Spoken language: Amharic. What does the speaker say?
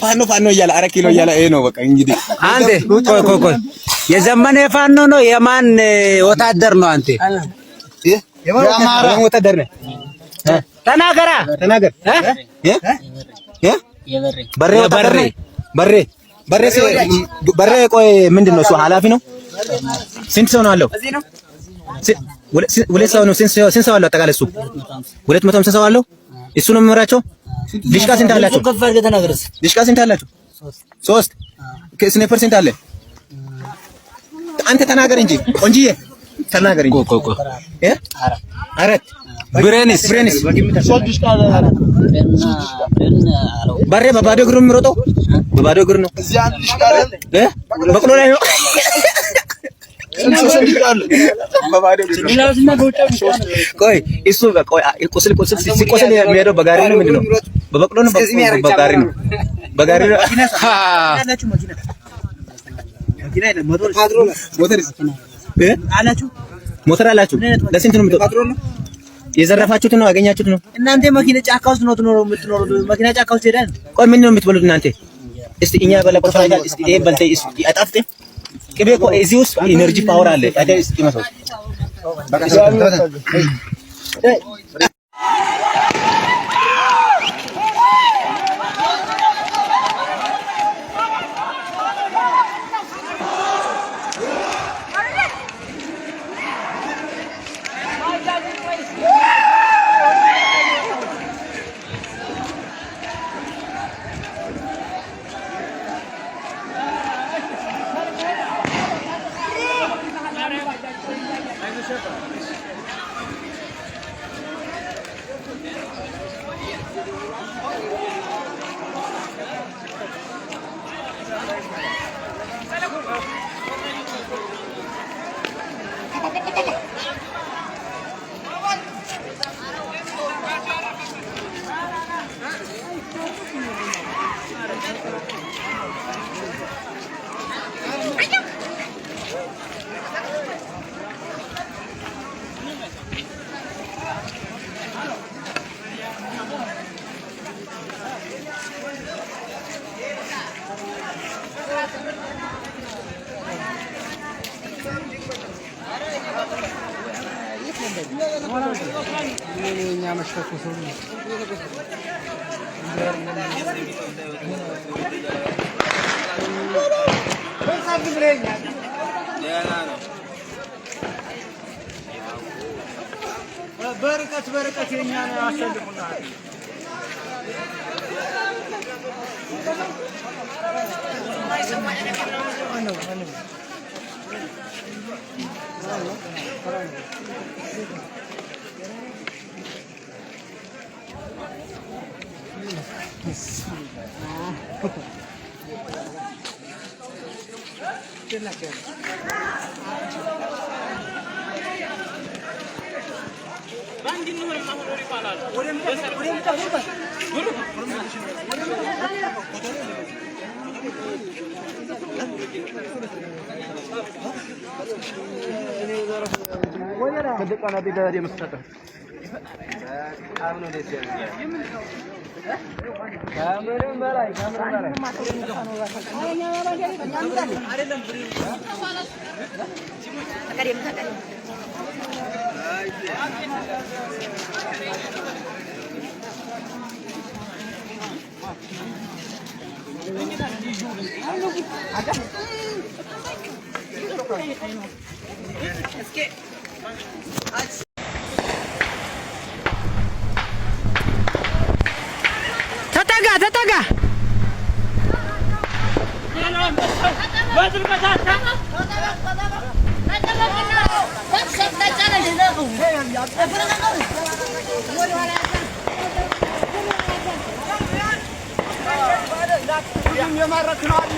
ፋኖ ፋኖ እያለ አራት ኪሎ እያለ ይሄ ነው በቃ እንግዲህ። አንተ ቆይ ቆይ ቆይ፣ የዘመነ ፋኖ ነው የማን ወታደር ነው አንተ? የማን ወታደር ነህ? ተናገራ። ተናገር። በሬ ወታደር ነህ? በሬ በሬ በሬ ቆይ ምንድን ነው እሱ ኃላፊ ነው? ስንት ሰው ነው አለው? ሁለት ሰው ነው። ስንት ሰው አለው አጠቃላይ እሱ? 250 ሰው አለው። እሱ ነው የሚመራቸው። ዲሽቃ ስንት አላቸው? ዲሽቃ ስንት አላቸው? ሶስት። Sniper ስንት አለ? አንተ ተናገር እንጂ ቆንጂዬ ተናገር እንጂ። ቆይ ቆይ፣ አራት። ብሬንስ? ብሬንስ? በሬ በባዶ እግሩ የሚሮጠው በባዶ እግሩ ነው። በቅሎ ላይ ነው። ቆይ እሱ ቆይ ቁስል ቁስል ሲቆስል የሚሄደው በጋሪ ነው። ምንድን ነው? በበቅሎ ነው? በጋሪ ነው። በጋሪ ነው። ሞተር አላችሁ? ለስንት ነው የምትወጡት? የዘረፋችሁት ነው ያገኛችሁት ነው? እናንተ መኪና ጫካ ውስጥ ነው ትኖረው የምትኖሩት። መኪና ጫካ ውስጥ ሄዳል። ቆይ ምንድን ነው የምትበሉት እናንተ? እስቲ እኛ በለቆ እስቲ ይሄን በልተህ እስቲ አጣፍጥህ። ቅቤ እኮ እዚህ ውስጥ energy power አለ። አይደል? እስቲ መሰው በርቀት በርቀት የኛን አሰልፉና ተጠጋ ተጠጋ። የማረክ ነው አለ።